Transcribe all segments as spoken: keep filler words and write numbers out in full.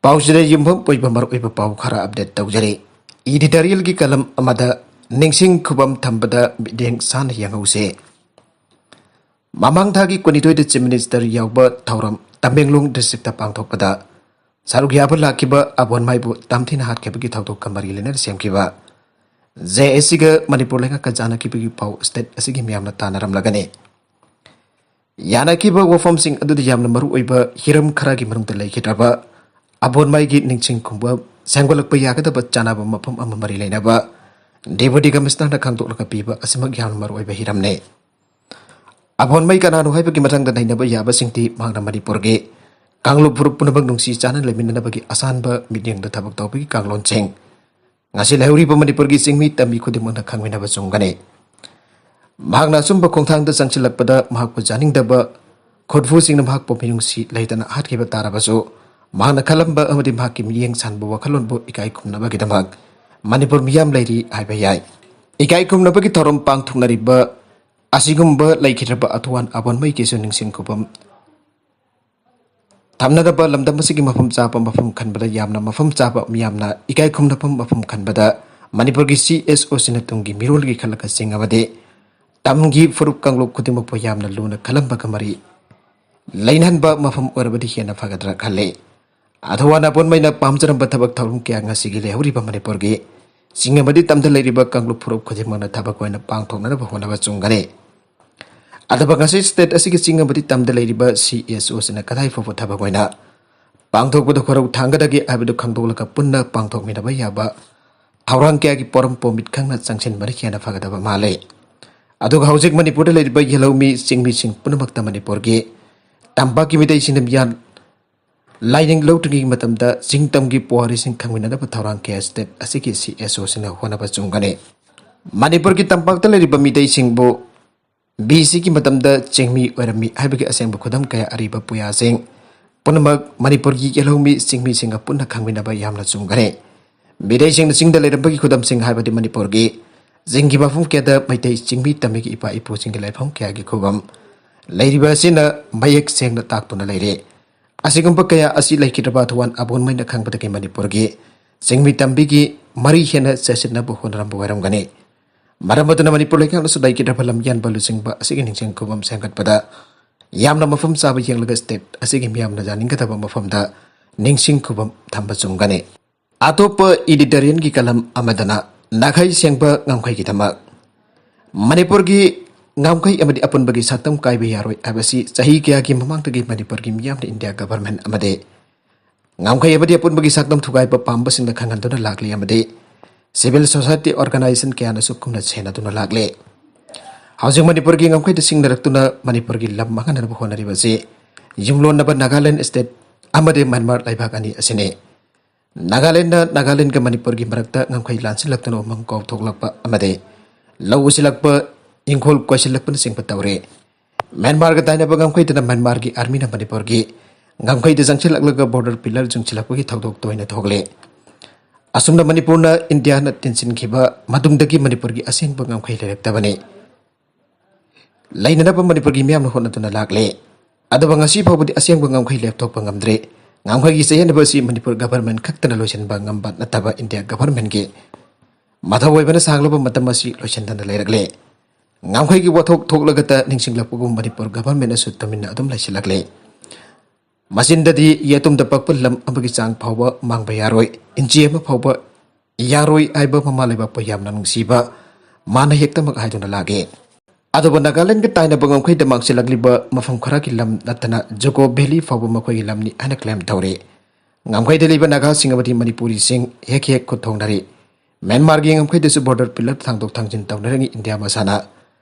ꯄꯥꯎꯁꯤꯗ ꯌꯨꯝꯐꯝ ꯑꯣꯏꯕ ꯃꯔꯨꯑꯣꯏꯕ ꯄꯥꯎ ꯈꯔ ꯑꯞꯗꯦꯠ ꯇꯧꯖꯔꯤ꯫ ꯏꯗꯤꯇꯣꯔꯤꯌꯦꯜꯒꯤ ꯀꯂꯝ ꯑꯃꯗ ꯅꯤꯡꯁꯤꯡ ꯈꯨꯕꯝ ꯊꯝꯕꯗ ꯃꯤꯠꯌꯦꯡ ꯁꯥꯟꯅ ꯌꯦꯡꯍꯧꯁꯦ꯫ ꯃꯃꯥꯡ ꯊꯥꯒꯤ ꯀꯨꯟꯅꯤꯊꯣꯏꯗ ꯆꯤꯐ ꯃꯤꯅꯤꯁꯇꯔ ꯌꯥꯎꯕ ꯊꯧꯔꯝ ꯇꯃꯦꯡꯂꯣꯡ ꯗꯤꯁꯇ꯭ꯔꯤꯛꯇ ꯄꯥꯡꯊꯣꯛꯄꯗ ꯁꯔꯨꯛ ꯌꯥꯕ ꯂꯥꯛꯈꯤꯕ ꯑꯕꯣꯟꯃꯥꯏꯕꯨ ꯇꯝꯊꯤꯅ ꯍꯥꯠꯈꯤꯕꯒꯤ ꯊꯧꯗꯣꯛꯀ ꯃꯔꯤ ꯂꯩꯅꯅ ꯁꯦꯝꯈꯤꯕ ꯖꯦ ꯑꯦꯁ ꯁꯤꯒ ꯃꯅꯤꯄꯨꯔ ꯂꯩꯉꯥꯛꯀ ꯆꯥꯟꯅꯈꯤꯕꯒꯤ ꯄꯥꯎ ꯁ꯭ꯇꯦꯠ ꯑꯁꯤꯒꯤ ꯃꯤꯌꯥꯝꯅ ꯇꯥꯟꯅꯔꯝꯂꯒꯅꯤ꯫ ꯌꯥꯅꯈꯤꯕ ꯋꯥꯐꯝꯁꯤꯡ ꯑꯗꯨꯗ ꯌꯥꯝꯅ ꯃꯔꯨ ꯑꯣꯏꯕ ꯍꯤꯔꯝ ꯈꯔꯒꯤ ꯃꯅꯨꯡꯗ ꯂꯩꯈꯤꯗ꯭ꯔꯕ ꯑꯕꯣꯟꯃꯥꯏꯒꯤ ꯅꯤꯡꯁꯤꯡ ꯈꯨꯕꯝ ꯁꯦꯝꯒꯠꯂꯛꯄ ꯌꯥꯒꯗꯕ ꯆꯥꯅꯕ ꯃꯐꯝ ꯑꯃ ꯃꯔꯤ ꯂꯩꯅꯕ ꯗꯦꯄꯨꯇꯤ ꯀꯃꯤꯁꯅꯔꯅ ꯈꯪꯗꯣꯛꯂꯒ ꯄꯤꯕ ꯑꯁꯤꯃꯛ ꯌꯥꯝꯅ ꯃꯔꯨ ꯑꯣꯏꯕ ꯍꯤꯔꯝꯅꯤ꯫ ꯑꯕꯣꯟꯃꯩ ꯀꯅꯥꯅꯣ ꯍꯥꯏꯕꯒꯤ ꯃꯊꯪꯗ ꯅꯩꯅꯕ ꯌꯥꯕꯁꯤꯡꯗꯤ ꯃꯍꯥꯛꯅ ꯃꯅꯤꯄꯨꯔꯒꯤ ꯀꯥꯡꯂꯨꯞ ꯐꯨꯔꯨꯞ ꯄꯨꯝꯅꯃꯛ ꯅꯨꯡꯁꯤ ꯆꯥꯟꯅꯅ ꯂꯩꯃꯤꯟꯅꯅꯕꯒꯤ ꯑꯁꯥꯟꯕ ꯃꯤꯠꯌꯦꯡꯗ ꯊꯕꯛ ꯇꯧꯕꯒꯤ ꯀꯥꯡꯂꯣꯟꯁꯤꯡ, ꯉꯁꯤ ꯂꯩꯍꯧꯔꯤꯕ ꯃꯅꯤꯄꯨꯔꯒꯤ ꯆꯤꯡꯃꯤ ꯇꯝꯃꯤ ꯈꯨꯗꯤꯡꯃꯛꯅ ꯈꯪꯃꯤꯟꯅꯕ ꯆꯨꯝꯒꯅꯤ꯫ ꯃꯍꯥꯛꯅ ꯑꯆꯨꯝꯕ ꯈꯣꯡꯊꯥꯡꯗ ꯆꯪꯁꯤꯜꯂꯛꯄꯗ ꯃꯍꯥꯛꯄꯨ ꯌꯥꯅꯤꯡꯗꯕ ꯈꯨꯠꯐꯨꯁꯤꯡꯅ ꯃꯍꯥꯛꯄꯨ ꯃꯤꯅꯨꯡꯁꯤ ꯂꯩꯇꯅ ꯍꯥꯠꯈꯤꯕ ꯇꯥꯔꯕꯁꯨ, ꯃꯍꯥꯛꯅ ꯈꯜꯂꯝꯕ ꯑꯃꯗꯤ ꯃꯍꯥꯛꯀꯤ ꯃꯤꯠꯌꯦꯡ ꯁꯥꯟꯕ ꯋꯥꯈꯜꯂꯣꯟꯕꯨ ꯏꯀꯥꯏ ꯈꯨꯝꯅꯕꯒꯤꯗꯃꯛ ꯃꯅꯤꯄꯨꯔ ꯃꯤꯌꯥꯝ ꯂꯩꯔꯤ ꯍꯥꯏꯕ ꯌꯥꯏ꯫ ꯏꯀꯥꯏ ꯈꯨꯝꯅꯕꯒꯤ ꯊꯧꯔꯝ ꯄꯥꯡꯊꯣꯛꯅꯔꯤꯕ ꯑꯁꯤꯒꯨꯝꯕ ꯂꯩꯈꯤꯗ꯭ꯔꯕ ꯑꯊꯧꯋꯥꯟ ꯑꯕꯣꯟꯃꯩꯒꯤꯁꯨ ꯅꯤꯡꯁꯤꯡ ꯈꯨꯕꯝ ꯊꯝꯅꯅꯕ ꯂꯝꯗꯝ ꯑꯁꯤꯒꯤ ꯃꯐꯝ ꯆꯥꯕ ꯃꯐꯝ ꯈꯟꯕꯗ ꯌꯥꯝꯅ ꯃꯐꯝ ꯆꯥꯕ, ꯃꯤꯌꯥꯝꯅ ꯏꯀꯥꯏ ꯈꯨꯝꯅꯐꯝ ꯃꯐꯝ ꯈꯟꯕꯗ ꯃꯅꯤꯄꯨꯔꯒꯤ ꯁꯤ ꯑꯦꯁ ꯑꯣ ꯁꯤꯅ ꯇꯨꯡꯒꯤ ꯃꯤꯔꯣꯜꯒꯤ ꯈꯜꯂꯒ ꯆꯤꯡ ꯑꯃꯗꯤ ꯇꯝꯒꯤ ꯐꯨꯔꯨꯞ ꯀꯥꯡꯂꯨꯞ ꯈꯨꯗꯤꯡꯃꯛꯄꯨ ꯌꯥꯝꯅ ꯂꯨꯅ ꯈꯜꯂꯝꯕꯒ ꯃꯔꯤ ꯂꯩꯅꯍꯟꯕ ꯃꯐꯝ ꯑꯣꯏꯔꯕꯗꯤ ꯍꯦꯟꯅ ꯐꯒꯗ꯭ꯔꯥ ꯈꯜꯂꯤ꯫ ꯑꯊꯧꯋꯥꯟ ꯑꯕꯣꯟꯃꯩꯅ ꯄꯥꯝꯖꯔꯝꯕ ꯊꯕꯛ ꯊꯧꯔꯝ ꯀꯌꯥ ꯉꯁꯤꯒꯤ ꯂꯩꯍꯧꯔꯤꯕ ꯃꯅꯤꯄꯨꯔꯒꯤ ꯆꯤꯡ ꯑꯃꯗꯤ ꯇꯝꯗ ꯂꯩꯔꯤꯕ ꯀꯥꯡꯂꯨꯞ ꯐꯨꯔꯨꯞ ꯈꯨꯗꯤꯡꯃꯛꯅ ꯊꯕꯛ ꯑꯣꯏꯅ ꯄꯥꯡꯊꯣꯛꯅꯅꯕ ꯍꯣꯠꯅꯕ ꯆꯨꯝꯒꯅꯤ꯫ ꯑꯗꯨꯒ ꯉꯁꯤ ꯁ꯭ꯇꯦꯠ ꯑꯁꯤꯒꯤ ꯆꯤꯡ ꯑꯃꯗꯤ ꯇꯝꯗ ꯂꯩꯔꯤꯕ ꯁꯤ ꯑꯦꯁ ꯑꯣꯁꯤꯡꯅ ꯀꯗꯥꯏ ꯐꯥꯎꯕ ꯊꯕꯛ ꯑꯣꯏꯅ ꯄꯥꯡꯊꯣꯛꯄꯗ ꯈꯣꯏꯔꯧ ꯊꯥꯡꯒꯗꯒꯦ ꯍꯥꯏꯕꯗꯨ ꯈꯪꯗꯣꯛꯂꯒ ꯄꯨꯟꯅ ꯄꯥꯡꯊꯣꯛꯃꯤꯟꯅꯕ ꯌꯥꯕ ꯊꯧꯔꯥꯡ ꯀꯌꯥꯒꯤ ꯄꯣꯔꯝ ꯄꯣꯃꯤꯠ ꯈꯪꯅ ꯆꯪꯁꯤꯟꯕꯅ ꯍꯦꯟꯅ ꯐꯒꯗꯕ ꯃꯥꯜꯂꯤ꯫ ꯑꯗꯨꯒ ꯍꯧꯖꯤꯛ ꯃꯅꯤꯄꯨꯔꯗ ꯂꯩꯔꯤꯕ ꯌꯦꯜꯍꯧꯃꯤ ꯆꯤꯡꯃꯤꯁꯤꯡ ꯄꯨꯝꯅꯃꯛꯇ ꯃꯅꯤꯄꯨꯔꯒꯤ ꯇꯝꯄꯥꯛꯀꯤ ꯃꯤꯇꯩꯁꯤꯡꯅ ꯃꯤꯌꯥꯝ ꯂꯥꯏꯅꯤꯡ ꯂꯧꯗ꯭ꯔꯤꯉꯩ ꯃꯇꯝꯗ ꯆꯤꯡ ꯇꯝꯒꯤ ꯄꯨꯋꯥꯔꯤꯁꯤꯡ ꯈꯪꯃꯤꯟꯅꯅꯕ ꯊꯧꯔꯥꯡ ꯀꯌꯥ ꯁ꯭ꯇꯦꯠ ꯑꯁꯤꯒꯤ ꯁꯤ ꯑꯦꯁ ꯑꯣꯁꯤꯡꯅ ꯍꯣꯠꯅꯕ ꯆꯨꯝꯒꯅꯤ꯫ ꯃꯅꯤꯄꯨꯔꯒꯤ ꯇꯝꯄꯥꯛꯇ ꯂꯩꯔꯤꯕ ꯃꯤꯇꯩꯁꯤꯡꯕꯨ ꯕꯤ ꯁꯤꯒꯤ ꯃꯇꯝꯗ ꯆꯤꯡꯃꯤ ꯑꯣꯏꯔꯝꯃꯤ ꯍꯥꯏꯕꯒꯤ ꯑꯁꯦꯡꯕ ꯈꯨꯗꯝ ꯀꯌꯥ ꯑꯔꯤꯕ ꯄꯨꯌꯥꯁꯤꯡ ꯄꯨꯝꯅꯃꯛ ꯃꯅꯤꯄꯨꯔꯒꯤ ꯌꯦꯜꯍꯧꯃꯤ ꯆꯤꯡꯃꯤꯁꯤꯡꯒ ꯄꯨꯟꯅ ꯈꯪꯃꯤꯟꯅꯕ ꯌꯥꯝꯅ ꯆꯨꯝꯒꯅꯤ꯫ ꯃꯤꯇꯩꯁꯤꯡꯅ ꯆꯤꯡꯗ ꯂꯩꯔꯝꯕꯒꯤ ꯈꯨꯗꯝꯁꯤꯡ ꯍꯥꯏꯕꯗꯤ ꯃꯅꯤꯄꯨꯔꯒꯤ ꯆꯤꯡꯒꯤ ꯃꯐꯝ ꯀꯌꯥꯗ ꯃꯩꯇꯩ ꯆꯤꯡꯃꯤ ꯇꯝꯃꯤꯒꯤ ꯏꯄꯥ ꯏꯄꯨꯁꯤꯡꯒꯤ ꯂꯩꯐꯝ ꯀꯌꯥꯒꯤ ꯈꯨꯕꯝ ꯂꯩꯔꯤꯕ ꯑꯁꯤꯅ ꯃꯌꯦꯛ ꯁꯦꯡꯅ ꯇꯥꯛꯇꯨꯅ ꯂꯩꯔꯦ꯫ ꯑꯁꯤꯒꯨꯝꯕ ꯀꯌꯥ ꯑꯁꯤ ꯂꯩꯈꯤꯗ꯭ꯔꯕ ꯊꯧꯋꯥꯟ ꯑꯕꯣꯟꯃꯩꯅ ꯈꯪꯕꯗꯒꯤ ꯃꯅꯤꯄꯨꯔꯒꯤ ꯆꯤꯡꯃꯤ ꯇꯝꯕꯤꯒꯤ ꯃꯔꯤ ꯍꯦꯟꯅ ꯆꯦꯠꯁꯤꯟꯅꯕ ꯍꯣꯠꯅꯔꯝꯕ ꯑꯣꯏꯔꯝꯒꯅꯤ꯫ ꯃꯔꯝ ꯑꯗꯨꯅ ꯃꯅꯤꯄꯨꯔ ꯂꯩꯉꯥꯛꯅꯁꯨ ꯂꯩꯈꯤꯗ꯭ꯔꯕ ꯂꯝꯌꯥꯟꯕ ꯂꯨꯆꯤꯡꯕ ꯑꯁꯤꯒꯤ ꯅꯤꯡꯁꯤꯡ ꯈꯨꯕꯝ ꯁꯦꯝꯒꯠꯄꯗ ꯌꯥꯝꯅ ꯃꯐꯝ ꯆꯥꯕ ꯌꯦꯡꯂꯒ state ꯑꯁꯤꯒꯤ ꯃꯤꯌꯥꯝꯅ ꯌꯥꯅꯤꯡꯒꯗꯕ ꯃꯐꯝꯗ ꯅꯤꯡꯁꯤꯡ ꯈꯨꯕꯝ ꯊꯝꯕ ꯆꯨꯝꯒꯅꯤ꯫ ꯑꯇꯣꯞꯄ editorialꯒꯤ ꯀꯂꯝ ꯑꯃꯗꯅ ꯅꯥꯈꯩ ꯁꯦꯡꯕ ꯉꯝꯈꯩꯒꯤꯗꯃꯛ ꯃꯅꯤꯄꯨꯔꯒꯤ ꯉꯝꯈꯩ ꯑꯃꯗꯤ ꯑꯄꯨꯟꯕꯒꯤ ꯁꯛꯇꯝ ꯀꯥꯏꯕ ꯌꯥꯔꯣꯏ ꯍꯥꯏꯕꯁꯤ ꯆꯍꯤ ꯀꯌꯥꯒꯤ ꯃꯃꯥꯡꯗꯒꯤ ꯃꯅꯤꯄꯨꯔꯒꯤ ꯃꯤꯌꯥꯝꯅ ꯏꯟꯗꯤꯌꯥ government ꯑꯃꯗꯤ ꯉꯝꯈꯩ ꯑꯃꯗꯤ ꯑꯄꯨꯟꯕꯒꯤ ꯁꯛꯇꯝ ꯊꯨꯒꯥꯏꯕ ꯄꯥꯝꯕꯁꯤꯡꯅ ꯈꯪꯍꯟꯗꯨꯅ ꯂꯥꯛꯂꯤ ꯑꯃꯗꯤ civil society organization ꯀꯌꯥꯅꯁꯨ ꯀꯨꯝꯅ ꯁꯦꯟꯅꯗꯨꯅ ꯂꯥꯛꯂꯤ꯫ ꯍꯧꯖꯤꯛ ꯃꯅꯤꯄꯨꯔꯒꯤ ꯉꯝꯈꯩꯗ ꯁꯤꯡꯅꯔꯛꯇꯨꯅ ꯃꯅꯤꯄꯨꯔꯒꯤ ꯂꯝ ꯃꯥꯡꯍꯟꯅꯕ ꯍꯣꯠꯅꯔꯤꯕꯁꯤ ꯌꯨꯝꯂꯣꯟꯅꯕ ꯅꯥꯒꯥꯂꯦꯟ state ꯑꯃꯗꯤ ꯃ꯭ꯌꯥꯟꯃꯥꯔ ꯂꯩꯕꯥꯛ ꯑꯅꯤ ꯑꯁꯤꯅꯤ꯫ ꯅꯥꯒꯥꯂꯦꯟꯗ, ꯅꯥꯒꯥꯂꯦꯟꯒ ꯃꯅꯤꯄꯨꯔꯒꯤ ꯃꯔꯛꯇ ꯉꯝꯈꯩ ꯂꯥꯟꯁꯤꯜꯂꯛꯇꯨꯅ ꯎꯃꯪ ꯀꯥꯎꯊꯣꯛꯂꯛꯄ ꯑꯃꯗꯤ ꯂꯧ ꯎꯁꯤꯜꯂꯛꯄ, ꯏꯪꯈꯣꯜ ꯀꯣꯏꯁꯤꯜꯂꯛꯄꯅꯆꯤꯡꯕ ꯇꯧꯔꯦ꯫ ꯃ꯭ꯌꯥꯟꯃꯥꯔꯒ ꯇꯥꯏꯅꯕ ꯉꯝꯈꯩꯗꯅ ꯃ꯭ꯌꯥꯟꯃꯥꯔꯒꯤ armyꯅ ꯃꯅꯤꯄꯨꯔꯒꯤ ꯉꯝꯈꯩꯗ ꯆꯪꯁꯤꯜꯂꯛꯂꯒ border pillar ꯆꯤꯡꯁꯤꯜꯂꯛꯄꯒꯤ ꯊꯧꯗꯣꯛ ꯇꯣꯏꯅ ꯊꯣꯛꯂꯦ꯫ ꯑꯁꯨꯝꯅ ꯃꯅꯤꯄꯨꯔꯅ ꯏꯟꯗꯤꯌꯥꯅ ꯇꯤꯟꯁꯤꯟꯈꯤꯕ ꯃꯇꯨꯡꯗꯒꯤ ꯃꯅꯤꯄꯨꯔꯒꯤ ꯑꯁꯦꯡꯕ ꯉꯝꯈꯩ ꯂꯩꯔꯛꯇꯕꯅꯤ꯫ ꯂꯩꯅꯅꯕ ꯃꯅꯤꯄꯨꯔꯒꯤ ꯃꯤꯌꯥꯝꯅ ꯍꯣꯠꯅꯗꯨꯅ ꯂꯥꯛꯂꯦ꯫ ꯑꯗꯨꯕꯨ ꯉꯁꯤ ꯐꯥꯎꯕꯗꯤ ꯑꯁꯦꯡꯕ ꯉꯝꯈꯩ ꯂꯦꯞꯊꯣꯛꯄ ꯉꯝꯗ꯭ꯔꯦ꯫ ꯉꯝꯈꯩꯒꯤ ꯆꯌꯦꯠꯅꯕ ꯑꯁꯤ ꯃꯅꯤꯄꯨꯔ government ꯈꯛꯇꯅ ꯂꯣꯏꯁꯤꯟꯕ ꯉꯝꯕ ꯅꯠꯇꯕ ꯏꯟꯗꯤꯌꯥ governmentꯀꯤ ꯃꯊꯧ ꯑꯣꯏꯕꯅ ꯁꯥꯡꯂꯕ ꯃꯇꯝ ꯑꯁꯤ ꯂꯣꯏꯁꯤꯟꯗꯅ ꯂꯩꯔꯛꯂꯦ꯫ ꯉꯝꯈꯩꯒꯤ ꯋꯥꯊꯣꯛ ꯊꯣꯛꯂꯒꯇ ꯅꯤꯡꯁꯤꯡꯂꯛꯄꯒꯨꯝ ꯃꯅꯤꯄꯨꯔ government ꯑꯁꯨ ꯇꯨꯃꯤꯟꯅ ꯑꯗꯨꯝ ꯂꯩꯁꯤꯜꯂꯛꯂꯦ꯫ ꯃꯆꯤꯟꯗꯗꯤ ꯌꯦꯇꯨꯝꯗ ꯄꯛꯄ ꯂꯝ ꯑꯃꯒꯤ ꯆꯥꯡ ꯐꯥꯎꯕ ꯃꯥꯡꯕ ꯌꯥꯔꯣꯏ, ꯏꯟꯆꯤ ꯑꯃ ꯐꯥꯎꯕ ꯌꯥꯔꯣꯏ ꯍꯥꯏꯕ ꯃꯃꯥ ꯂꯩꯕꯥꯛꯄꯨ ꯌꯥꯝꯅ ꯅꯨꯡꯁꯤꯕ ꯃꯥꯅ ꯍꯦꯛꯇꯃꯛ ꯍꯥꯏꯗꯨꯅ ꯂꯥꯛꯏ꯫ ꯑꯗꯨꯕꯨ ꯅꯥꯒꯥꯂꯦꯟꯒ ꯇꯥꯏꯅꯕ ꯉꯝꯈꯩꯗ ꯃꯥꯡꯁꯤꯜꯂꯛꯂꯤꯕ ꯃꯐꯝ ꯈꯔꯒꯤ ꯂꯝ ꯅꯠꯇꯅ ꯖꯨꯀꯣ valley ꯐꯥꯎꯕ ꯃꯈꯣꯏꯒꯤ ꯂꯝꯅꯤ ꯍꯥꯏꯅ claim ꯇꯧꯔꯤ꯫ ꯉꯝꯈꯩꯗ ꯂꯩꯕ ꯅꯥꯒꯥꯁꯤꯡ ꯑꯃꯗꯤ ꯃꯅꯤꯄꯨꯔꯤꯁꯤꯡ ꯍꯦꯛ ꯍꯦꯛ ꯈꯨꯠ ꯊꯣꯡꯅꯔꯤ꯫ ꯃ꯭ꯌꯥꯟꯃꯥꯔꯒꯤ ꯉꯝꯈꯩꯗꯁꯨ border pillar ꯊꯥꯡꯗꯣꯛ ꯊꯥꯡꯖꯤꯟ ꯇꯧꯅꯔꯤꯉꯩ ꯏꯟꯗꯤꯌꯥ ꯃꯁꯥꯅ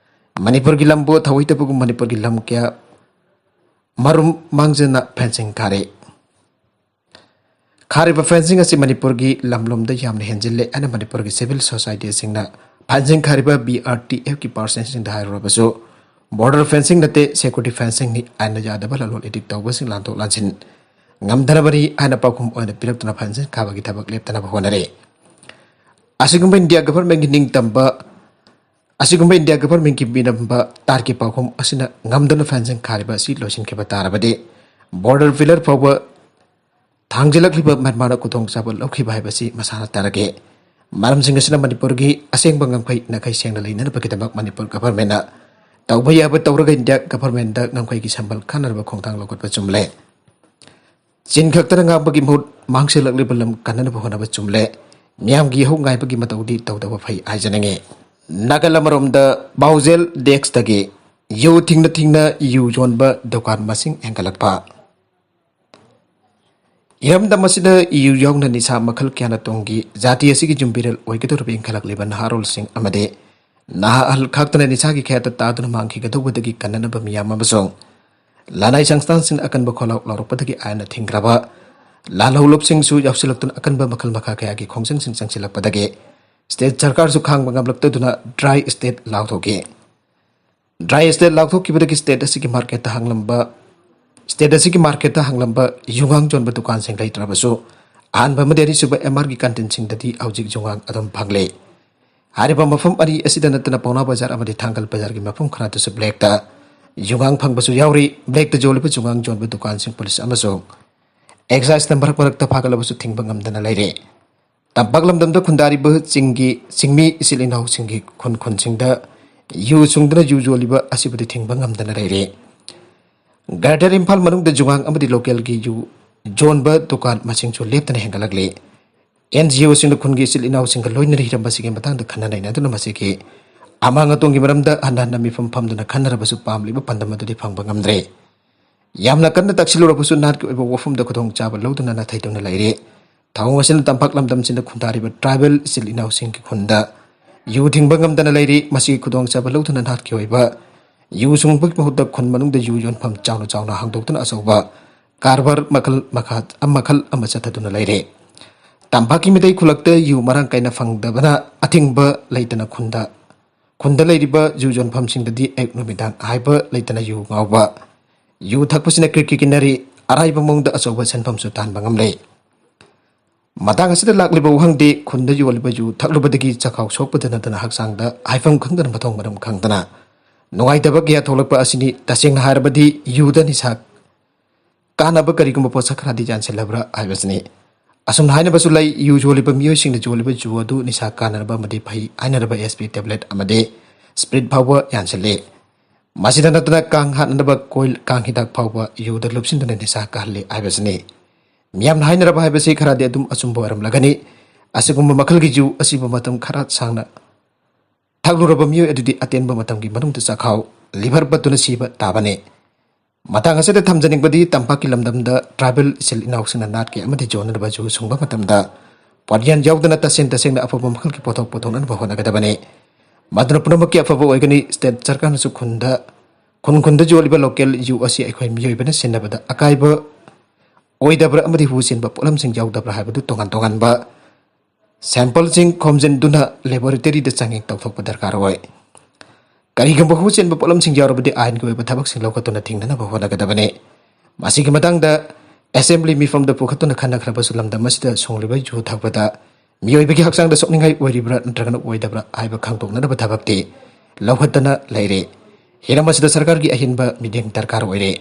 ꯃꯅꯤꯄꯨꯔꯒꯤ ꯂꯝꯕꯨ ꯊꯧꯑꯣꯏꯗꯕꯒꯨꯝ ꯃꯅꯤꯄꯨꯔꯒꯤ ꯂꯝ ꯀꯌꯥ ꯃꯔꯨꯝ ꯃꯥꯡꯖꯅ fencing ꯈꯥꯔꯦ꯫ ꯈꯥꯔꯤꯕ fencing ꯑꯁꯤ ꯃꯅꯤꯄꯨꯔꯒꯤ ꯂꯝꯂꯣꯝꯗ ꯌꯥꯝꯅ ꯍꯦꯟꯖꯤꯜꯂꯦ ꯍꯥꯏꯅ ꯃꯅꯤꯄꯨꯔꯒꯤ civil societyꯁꯤꯡꯅ fencing Kharif BRTFꯀꯤ personꯁꯤꯡꯗ ꯍꯥꯏꯔꯨꯔꯕꯁꯨ border fencing ꯅꯠꯇꯦ, security fencingꯅꯤ, ꯑꯥꯏꯟꯅ ꯌꯥꯗꯕ ꯂꯂꯣꯟ ꯏꯇꯤꯛ ꯇꯧꯕꯁꯤꯡ ꯂꯥꯟꯊꯣꯛ ꯂꯥꯟꯁꯤꯟ ꯉꯝꯗꯅꯕꯅꯤ ꯍꯥꯏꯅ ꯄꯥꯎꯈꯨꯝ ꯑꯣꯏꯅ ꯄꯤꯔꯛꯇꯨꯅ fencing ꯈꯥꯕꯒꯤ ꯊꯕꯛ ꯂꯦꯞꯇꯅꯕ ꯍꯣꯠꯅꯔꯦ꯫ ꯑꯁꯤꯒꯨꯝꯕ ꯏꯟꯗꯤꯌꯥ governmentꯀꯤ ꯅꯤꯡꯇꯝꯕ ꯑꯁꯤꯒꯨꯝꯕ ꯏꯟꯗꯤꯌꯥ governmentꯀꯤ ꯄꯤꯔꯝꯕ ꯇꯥꯔꯒꯤ ꯄꯥꯎꯈꯨꯝ ꯑꯁꯤꯅ ꯉꯝꯗꯨꯅ fencing ꯈꯥꯔꯤꯕ ꯑꯁꯤ ꯂꯣꯏꯁꯤꯟꯈꯤꯕ ꯇꯥꯔꯕꯗꯤ ꯕꯣꯔꯗꯔ ꯄꯤꯂꯔ ꯐꯥꯎꯕ ꯊꯥꯡꯖꯤꯜꯂꯛꯂꯤꯕ ꯃ꯭ꯌꯥꯟꯃꯥꯔꯅ ꯈꯨꯗꯣꯡꯆꯥꯕ ꯂꯧꯈꯤꯕ ꯍꯥꯏꯕꯁꯤ ꯃꯁꯥꯅ ꯇꯥꯔꯛꯏ꯫ ꯃꯔꯝꯁꯤꯡ ꯑꯁꯤꯅ ꯃꯅꯤꯄꯨꯔꯒꯤ ꯑꯁꯦꯡꯕ ꯉꯝꯈꯩ ꯅꯥꯈꯩ ꯁꯦꯡꯅ ꯂꯩꯅꯅꯕꯒꯤꯗꯃꯛ ꯃꯅꯤꯄꯨꯔ ꯒꯚꯔꯟꯃꯦꯟꯅ ꯇꯧꯕ ꯌꯥꯕ ꯇꯧꯔꯒ ꯏꯟꯗꯤꯌꯥ ꯒꯚꯔꯟꯃꯦꯟꯗ ꯉꯝꯈꯩꯒꯤ ꯁꯝꯕꯜ ꯈꯥꯅꯅꯕ ꯈꯣꯡꯊꯥꯡ ꯂꯧꯈꯠꯄ ꯆꯨꯝꯂꯦ꯫ ꯆꯤꯟ ꯈꯛꯇꯅ ꯉꯥꯡꯕꯒꯤ ꯃꯍꯨꯠ ꯃꯥꯡꯁꯤꯜꯂꯛꯂꯤꯕ ꯂꯝ ꯀꯟꯅꯅꯕ ꯍꯣꯠꯅꯕ ꯆꯨꯝꯂꯦ꯫ ꯃꯤꯌꯥꯝꯒꯤ ꯏꯍꯧ ꯉꯥꯏꯕꯒꯤ ꯃꯇꯧꯗꯤ ꯇꯧꯗꯕ ꯐꯩ ꯍꯥꯏꯖꯅꯤꯡꯏ꯫ ꯅꯥꯀꯜ ꯑꯃꯔꯣꯝꯗ ꯄꯥꯎꯖꯦꯜ ꯗꯦꯁ꯭ꯛꯇꯒꯤ ꯌꯨ ꯊꯤꯡꯅ ꯊꯤꯡꯅ ꯌꯨ ꯌꯣꯟꯕ ꯗꯨꯀꯥꯟ ꯃꯁꯤꯡ ꯍꯦꯟꯒꯠꯂꯛꯄ꯫ ꯏꯔꯝꯗꯝ ꯑꯁꯤꯗ ꯌꯨ ꯌꯥꯎꯅ ꯅꯤꯁꯥ ꯃꯈꯜ ꯀꯌꯥꯅ ꯇꯨꯡꯒꯤ ꯖꯥꯇꯤ ꯑꯁꯤꯒꯤ ꯌꯨꯝꯕꯤꯔꯦꯜ ꯑꯣꯏꯒꯗꯧꯔꯤꯕ ꯏꯟꯈꯠꯂꯛꯂꯤꯕ ꯅꯍꯥꯔꯣꯜꯁꯤꯡ ꯑꯃꯗꯤ ꯅꯍꯥ ꯑꯍꯜ ꯈꯥꯛꯇꯅ ꯅꯤꯁꯥꯒꯤ ꯈꯌꯥꯠꯇ ꯇꯥꯗꯨꯅ ꯃꯥꯡꯈꯤꯒꯗꯧꯕꯗꯒꯤ ꯀꯟꯅꯅꯕ ꯃꯤꯌꯥꯝ ꯑꯃꯁꯨꯡ ꯂꯅꯥꯏ ꯁꯪꯁꯊꯥꯟꯁꯤꯡꯅ ꯑꯀꯟꯕ ꯈꯣꯜꯂꯥꯎ ꯂꯥꯎꯔꯛꯄꯗꯒꯤ ꯑꯥꯏꯟꯅ ꯊꯤꯡꯈ꯭ꯔꯕ ꯂꯥꯜꯍꯧꯂꯨꯞꯁꯤꯡꯁꯨ ꯌꯥꯎꯁꯤꯜꯂꯛꯇꯨꯅ ꯑꯀꯟꯕ ꯃꯈꯜ ꯃꯈꯥ ꯀꯌꯥꯒꯤ ꯈꯣꯡꯖꯪꯁꯤꯡ ꯆꯪꯁꯤꯜꯂꯛꯄꯗꯒꯤ ꯁ꯭ꯇꯦꯠ ꯁꯔꯀꯥꯔꯁꯨ ꯈꯥꯡꯕ ꯉꯝꯂꯛꯇꯗꯨꯅ ꯗ꯭ꯔꯥꯏ ꯁ꯭ꯇꯦꯠ ꯂꯥꯎꯊꯣꯛꯈꯤ꯫ ꯗ꯭ꯔꯥꯏ ꯁ꯭ꯇꯦꯠ ꯂꯥꯎꯊꯣꯛꯈꯤꯕꯗꯒꯤ ꯁ꯭ꯇꯦꯠ ꯑꯁꯤꯒꯤ ꯃꯥꯔꯀꯦꯠꯇ ꯍꯥꯡꯂꯝꯕ ꯁ꯭ꯇꯦꯠ ꯑꯁꯤꯒꯤ ꯃꯥꯔꯀꯦꯠꯇ ꯍꯥꯡꯂꯝꯕ ꯌꯨꯉꯥꯡ ꯌꯣꯟꯕ ꯗꯨꯀꯥꯟꯁꯤꯡ ꯂꯩꯇ꯭ꯔꯕꯁꯨ, ꯑꯍꯥꯟꯕ ꯑꯃꯗꯤ ꯑꯅꯤꯁꯨꯕ ꯑꯦꯝ ꯑꯥꯔꯒꯤ ꯀꯥꯟꯇꯤꯟꯁꯤꯡꯗꯗꯤ ꯍꯧꯖꯤꯛ ꯌꯨꯉꯥꯡ ꯑꯗꯨꯝ ꯐꯪꯂꯤ꯫ ꯍꯥꯏꯔꯤꯕ ꯃꯐꯝ ꯑꯅꯤ ꯑꯁꯤꯗ ꯅꯠꯇꯅ ꯄꯥꯎꯅꯥ ꯕꯖꯥꯔ ꯑꯃꯗꯤ ꯊꯥꯡꯒꯜ ꯕꯖꯥꯔꯒꯤ ꯃꯐꯝ ꯈꯔꯗꯁꯨ ꯕ꯭ꯂꯦꯛꯇ ꯌꯨꯉꯥꯡ ꯐꯪꯕꯁꯨ ꯌꯥꯎꯔꯤ꯫ ꯕ꯭ꯂꯦꯛꯇ ꯌꯣꯜꯂꯤꯕ ꯌꯨꯉꯥꯡ ꯌꯣꯟꯕ ꯗꯨꯀꯥꯟꯁꯤꯡ ꯄꯨꯂꯤꯁ ꯑꯃꯁꯨꯡ ꯑꯦꯛꯁꯥꯏꯖꯅ ꯃꯔꯛ ꯃꯔꯛꯇ ꯐꯥꯒꯠꯂꯕꯁꯨ ꯊꯤꯡꯕ ꯉꯝꯗꯅ ꯂꯩꯔꯦ꯫ ꯇꯝꯄꯥꯛ ꯂꯝꯗꯝꯗ ꯈꯨꯟꯗꯥꯔꯤꯕ ꯆꯤꯡꯒꯤ ꯆꯤꯡꯃꯤ ꯏꯆꯤꯜ ꯏꯅꯥꯎꯁꯤꯡꯒꯤ ꯈꯨꯟ ꯈꯨꯟꯁꯤꯡꯗ ꯌꯨ ꯁꯨꯡꯗꯨꯅ ꯌꯨ ꯌꯣꯜꯂꯤꯕ ꯑꯁꯤꯕꯨꯗꯤ ꯊꯤꯡꯕ ꯉꯝꯗꯅ ꯂꯩꯔꯦ꯫ ꯒ꯭ꯔꯦꯇꯔ ꯏꯝꯐꯥꯜ ꯃꯅꯨꯡꯗ ꯖꯨꯉꯥꯡ ꯑꯃꯗꯤ ꯂꯣꯀꯦꯜꯒꯤ ꯌꯨ ꯌꯣꯟꯕ ꯗꯨꯀꯥꯟ ꯃꯁꯤꯡꯁꯨ ꯂꯦꯞꯇꯅ ꯍꯦꯟꯒꯠꯂꯛꯂꯤ꯫ ꯑꯦꯟ ꯖꯤ ꯑꯣꯁꯤꯡꯅ ꯈꯨꯟꯒꯤ ꯏꯆꯤꯜ ꯏꯅꯥꯎꯁꯤꯡꯒ ꯂꯣꯏꯅꯔꯤ ꯍꯤꯔꯝ ꯑꯁꯤꯒꯤ ꯃꯇꯥꯡꯗ ꯈꯟꯅ ꯅꯩꯅꯗꯨꯅ ꯃꯁꯤꯒꯤ ꯑꯃꯥꯡ ꯑꯇꯣꯡꯒꯤ ꯃꯔꯝꯗ ꯍꯟꯅ ꯍꯟꯅ ꯃꯤꯐꯝ ꯐꯝꯗꯨꯅ ꯈꯟꯅꯔꯕꯁꯨ ꯄꯥꯝꯂꯤꯕ ꯄꯥꯟꯗꯝ ꯑꯗꯨꯗꯤ ꯐꯪꯕ ꯉꯝꯗ꯭ꯔꯦ꯫ ꯌꯥꯝꯅ ꯀꯟꯅ ꯇꯛꯁꯤꯜꯂꯨꯔꯕꯁꯨ ꯅꯥꯠꯀꯤ ꯑꯣꯏꯕ ꯋꯥꯐꯝꯗ ꯈꯨꯗꯣꯡꯆꯥꯕ ꯂꯧꯗꯨꯅ ꯅꯥꯊꯩꯗꯨꯅ ꯂꯩꯔꯤ꯫ ꯊꯧꯑꯣꯡ ꯑꯁꯤꯅ ꯇꯝꯄꯥꯛ ꯂꯝꯗꯝꯁꯤꯡꯗ ꯈꯨꯟꯗꯥꯔꯤꯕ ꯇ꯭ꯔꯥꯏꯕꯦꯜ ꯏꯆꯤꯜ ꯏꯅꯥꯎꯁꯤꯡꯒꯤ ꯈꯨꯟꯗ ꯌꯨ ꯊꯤꯡꯕ ꯉꯝꯗꯅ ꯂꯩꯔꯤ꯫ ꯃꯁꯤꯒꯤ ꯈꯨꯗꯣꯡꯆꯥꯕ ꯂꯧꯗꯨꯅ ꯅꯥꯠꯀꯤ ꯑꯣꯏꯕ ꯌꯨ ꯁꯨꯡꯕꯒꯤ ꯃꯍꯨꯠꯇ ꯈꯨꯟ ꯃꯅꯨꯡꯗ ꯌꯨ ꯌꯣꯟꯐꯝ ꯆꯥꯎꯅ ꯆꯥꯎꯅ ꯍꯥꯡꯗꯣꯛꯇꯨꯅ ꯑꯆꯧꯕ ꯀꯔꯕꯥꯔ ꯃꯈꯜ ꯃꯈꯥ, ꯃꯈꯜ ꯑꯃ ꯆꯠꯊꯗꯨꯅ ꯂꯩꯔꯦ꯫ ꯇꯝꯄꯥꯛꯀꯤ ꯃꯤꯇꯩ ꯈꯨꯜꯂꯛꯇ ꯌꯨ ꯃꯔꯥꯡ ꯀꯥꯏꯅ ꯐꯪꯗꯕꯅ ꯑꯊꯤꯡꯕ ꯂꯩꯇꯅ ꯈꯨꯟꯗ, ꯈꯨꯟꯗ ꯂꯩꯔꯤꯕ ꯌꯨ ꯌꯣꯟꯐꯝꯁꯤꯡꯗꯗꯤ ꯑꯌꯨꯛ ꯅꯨꯃꯤꯗꯥꯡ ꯍꯥꯏꯕ ꯂꯩꯇꯅ ꯌꯨ ꯉꯥꯎꯕ, ꯌꯨ ꯊꯛꯄꯁꯤꯅ ꯀ꯭ꯔꯤꯛ ꯀ꯭ꯔꯤꯛ ꯏꯟꯅꯔꯤ꯫ ꯑꯔꯥꯏꯕ ꯃꯑꯣꯡꯗ ꯑꯆꯧꯕ ꯁꯦꯟꯐꯝꯁꯨ ꯇꯥꯟꯕ ꯉꯝꯂꯦ꯫ ꯃꯇꯥꯡ ꯑꯁꯤꯗ ꯂꯥꯛꯂꯤꯕ ꯋꯥꯍꯪꯗꯤ ꯈꯨꯟꯗ ꯌꯣꯜꯂꯤꯕ ꯌꯨ ꯊꯛꯂꯨꯕꯗꯒꯤ ꯆꯈꯥꯎ ꯁꯣꯛꯄꯗ ꯅꯠꯇꯅ ꯍꯛꯆꯥꯡꯗ ꯍꯥꯏꯐꯝ ꯈꯪꯗꯅ ꯃꯊꯣꯡ ꯃꯔꯝ ꯈꯪꯗꯅ ꯅꯨꯡꯉꯥꯏꯇꯕ ꯀꯌꯥ ꯊꯣꯛꯂꯛꯄ ꯑꯁꯤꯅꯤ꯫ ꯇꯁꯦꯡꯅ ꯍꯥꯏꯔꯕꯗꯤ ꯌꯨꯗ ꯅꯤꯁꯥ ꯀꯥꯟꯅꯕ ꯀꯔꯤꯒꯨꯝꯕ ꯄꯣꯠꯁꯛ ꯈꯔꯗꯤ ꯌꯥꯟꯁꯤꯜꯂꯕ꯭ꯔꯥ ꯍꯥꯏꯕꯁꯤꯅꯤ꯫ ꯑꯁꯨꯝꯅ ꯍꯥꯏꯅꯕꯁꯨ ꯂꯩ, ꯌꯨ ꯌꯣꯜꯂꯤꯕ ꯃꯤꯑꯣꯏꯁꯤꯡꯅ ꯌꯣꯜꯂꯤꯕ ꯖꯨ ꯑꯗꯨ ꯅꯤꯁꯥ ꯀꯥꯟꯅꯔꯕ ꯑꯃꯗꯤ ꯐꯩ ꯍꯥꯏꯅꯔꯕ SP tablet ꯑꯃꯗꯤ spirit ꯐꯥꯎꯕ ꯌꯥꯟꯁꯤꯜꯂꯤ꯫ ꯃꯁꯤꯗ ꯅꯠꯇꯅ ꯀꯥꯡ ꯍꯥꯠꯅꯅꯕ ꯀꯣꯏꯜ, ꯀꯥꯡ ꯍꯤꯗꯥꯛ ꯐꯥꯎꯕ ꯌꯨꯗ ꯂꯨꯞꯁꯤꯟꯗꯨꯅ ꯅꯤꯁꯥ ꯀꯥꯍꯜꯂꯤ ꯍꯥꯏꯕꯁꯤꯅꯤ꯫ ꯃꯤꯌꯥꯝꯅ ꯍꯥꯏꯅꯔꯕ ꯍꯥꯏꯕꯁꯤ ꯈꯔꯗꯤ ꯑꯗꯨꯝ ꯑꯆꯨꯝꯕ ꯑꯣꯏꯔꯝꯂꯒꯅꯤ꯫ ꯑꯁꯤꯒꯨꯝꯕ ꯃꯈꯜꯒꯤ ꯖꯨ ꯑꯁꯤꯕꯨ ꯃꯇꯝ ꯈꯔ ꯁꯥꯡꯅ ꯊꯛꯂꯨꯔꯕ ꯃꯤꯑꯣꯏ ꯑꯗꯨꯗꯤ ꯑꯇꯦꯟꯕ ꯃꯇꯝꯒꯤ ꯃꯅꯨꯡꯗ ꯆꯥꯛꯈꯥꯎ, liver ꯄꯠꯇꯨꯅ ꯁꯤꯕ ꯇꯥꯕꯅꯤ꯫ ꯃꯇꯥꯡ ꯑꯁꯤꯗ ꯊꯝꯖꯅꯤꯡꯕꯗꯤ, ꯇꯝꯄꯥꯛꯀꯤ ꯂꯝꯗꯝꯗ tribal ꯏꯆꯤꯜ ꯏꯅꯥꯎꯁꯤꯡꯅ ꯅꯥꯠꯀꯤ ꯑꯃꯗꯤ ꯌꯣꯟꯅꯅꯕ ꯖꯨ ꯁꯨꯡꯕ ꯃꯇꯝꯗ ꯄꯣꯠꯌꯥꯟ ꯌꯥꯎꯗꯅ ꯇꯁꯦꯡ ꯇꯁꯦꯡꯅ ꯑꯐꯕ ꯃꯈꯜꯒꯤ ꯄꯣꯠꯊꯣꯛ ꯄꯨꯊꯣꯛꯅꯅꯕ ꯍꯣꯠꯅꯒꯗꯕꯅꯤ꯫ ꯃꯗꯨꯅ ꯄꯨꯝꯅꯃꯛꯀꯤ ꯑꯐꯕ ꯑꯣꯏꯒꯅꯤ꯫ State ꯁꯔꯀꯥꯔꯅꯁꯨ ꯈꯨꯟꯗ, ꯈꯨꯟ ꯈꯨꯟꯗ ꯌꯣꯜꯂꯤꯕ local ꯖꯨ ꯑꯁꯤ ꯑꯩꯈꯣꯏ ꯃꯤꯑꯣꯏꯕꯅ ꯁꯤꯖꯤꯟꯅꯕꯗ ꯑꯀꯥꯏꯕ ꯑꯣꯏꯗꯕ꯭ꯔꯥ ꯑꯃꯗꯤ ꯍꯨ ꯆꯦꯟꯕ ꯄꯣꯠꯂꯝꯁꯤꯡ ꯌꯥꯎꯗꯕ꯭ꯔꯥ ꯍꯥꯏꯕꯗꯨ ꯇꯣꯉꯥꯟ ꯇꯣꯉꯥꯟꯕ sampleꯁꯤꯡ ꯈꯣꯝꯖꯤꯟꯗꯨꯅ laboratoryꯗ ꯆꯥꯡꯌꯦꯡ ꯇꯧꯊꯣꯛꯄ ꯗꯔꯀꯥꯔ ꯑꯣꯏ꯫ ꯀꯔꯤꯒꯨꯝꯕ ꯍꯨ ꯆꯦꯟꯕ ꯄꯣꯠꯂꯝꯁꯤꯡ ꯌꯥꯎꯔꯕꯗꯤ ꯑꯥꯏꯟꯒꯤ ꯑꯣꯏꯕ ꯊꯕꯛꯁꯤꯡ ꯂꯧꯈꯠꯇꯨꯅ ꯊꯤꯡꯅꯅꯕ ꯍꯣꯠꯅꯒꯗꯕꯅꯤ꯫ ꯃꯁꯤꯒꯤ ꯃꯇꯥꯡꯗ assembly ꯃꯤꯐꯝꯗ ꯄꯨꯈꯠꯇꯨꯅ ꯈꯟꯅꯈ꯭ꯔꯕꯁꯨ, ꯂꯝꯗꯝ ꯑꯁꯤꯗ ꯁꯨꯡꯂꯤꯕ ꯌꯨ ꯊꯛꯄꯗ ꯃꯤꯑꯣꯏꯕꯒꯤ ꯍꯛꯆꯥꯡꯗ ꯁꯣꯛꯅꯤꯡꯉꯥꯏ ꯑꯣꯏꯔꯤꯕ꯭ꯔꯥ ꯅꯠꯇ꯭ꯔꯒꯅ ꯑꯣꯏꯗꯕ꯭ꯔꯥ ꯍꯥꯏꯕ ꯈꯪꯗꯣꯛꯅꯅꯕ ꯊꯕꯛꯇꯤ ꯂꯧꯈꯠꯇꯅ ꯂꯩꯔꯤ꯫ ꯍꯤꯔꯝ ꯑꯁꯤꯗ ꯁꯔꯀꯥꯔꯒꯤ ꯑꯍꯦꯟꯕ ꯃꯤꯠꯌꯦꯡ ꯗꯔꯀꯥꯔ ꯑꯣꯏꯔꯦ꯫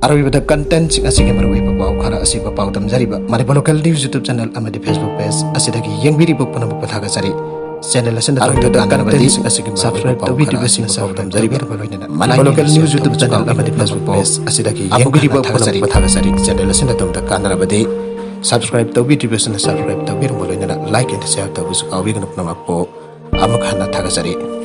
ꯑꯔꯣꯏꯕꯗ contentꯁꯤꯡ ꯑꯁꯤꯒꯤ ꯃꯔꯨꯑꯣꯏꯕ ꯄꯥꯎ ꯈꯔ ꯑꯁꯤꯕꯨ ꯄꯥꯎꯗꯝꯖꯔꯤꯕ Manipur Local News YouTube channel ꯑꯃꯗꯤ Facebook page ꯑꯁꯤꯗꯒꯤ ꯌꯦꯡꯕꯤꯔꯤꯕ ꯄꯨꯝꯅꯃꯛꯄꯨ ꯊꯥꯒꯠꯆꯔꯤ꯫ Channel ꯑꯁꯤꯅ ꯑꯔꯣꯏꯕꯗ contentꯁꯤꯡ ꯑꯁꯤꯒꯤ subscribe ꯇꯧꯕꯤꯗ꯭ꯔꯤꯕꯁꯤꯡꯅ subscribe ꯇꯧꯕꯤꯔꯝꯕ ꯂꯣꯏꯅꯅ Local News YouTube channel ꯑꯃꯗꯤ Facebook page ꯑꯁꯤꯗꯒꯤ ꯌꯦꯡꯕꯤꯔꯤꯕ ꯄꯨꯝꯅꯃꯛꯄꯨ ꯊꯥꯒꯠꯆꯔꯤ꯫ Channel ꯑꯁꯤꯅ ꯑꯗꯣꯝꯗ ꯀꯥꯟꯅꯔꯕꯗꯤ subscribe ꯇꯧꯕꯤꯗ꯭ꯔꯤꯕꯁꯤꯡꯅ subscribe ꯇꯧꯕꯤꯔꯝꯕ ꯂꯣꯏꯅꯅ like and share ꯇꯧꯕꯁꯨ ꯀꯥꯎꯕꯤꯒꯅꯨ꯫ ꯄꯨꯝꯅꯃꯛꯄꯨ ꯑꯃꯨꯛ ꯍꯟꯅ ꯊꯥꯒꯠꯆꯔꯤ꯫